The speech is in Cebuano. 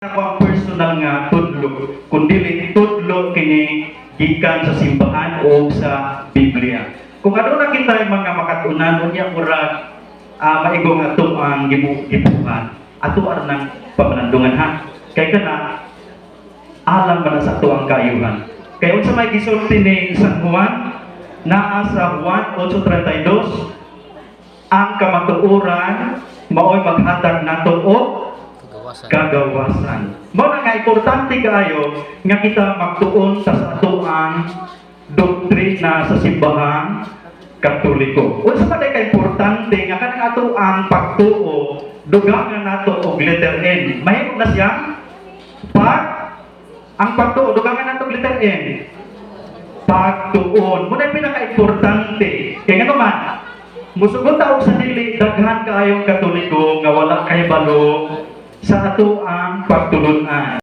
Ako ang personal nga tudlo, kundi tudlo kini gikan sa simbahan o sa Biblia. Kung aduna kita mga makatunan, unya murag maigo nga ato ang gibuhat, ato ar ng pamalandungan, ha. Kay kana alang man na sa ato ang kaayuhan. Kay unsa may gisulti ni San Juan, naa sa Juan 8:32, ang kamatuoran mao'y maghatag nato og kagawasan. Kagawasan. Mao na nga importante kaayo nga kita magtuon sa atoang doktrina sa Simbahang Katoliko. Unsa man ka importante nga kanang atoang pagtuo, dugangan nato og letter N? Mahimo na siyang pag ang pagtuo, dugangan nato og letter N. Pagtuon. Mao na pinaka-importante. Kay ngano man, musugot ta og sa dili, daghan kaayong Katoliko nga wala kay balo sa atoang pagtulunan.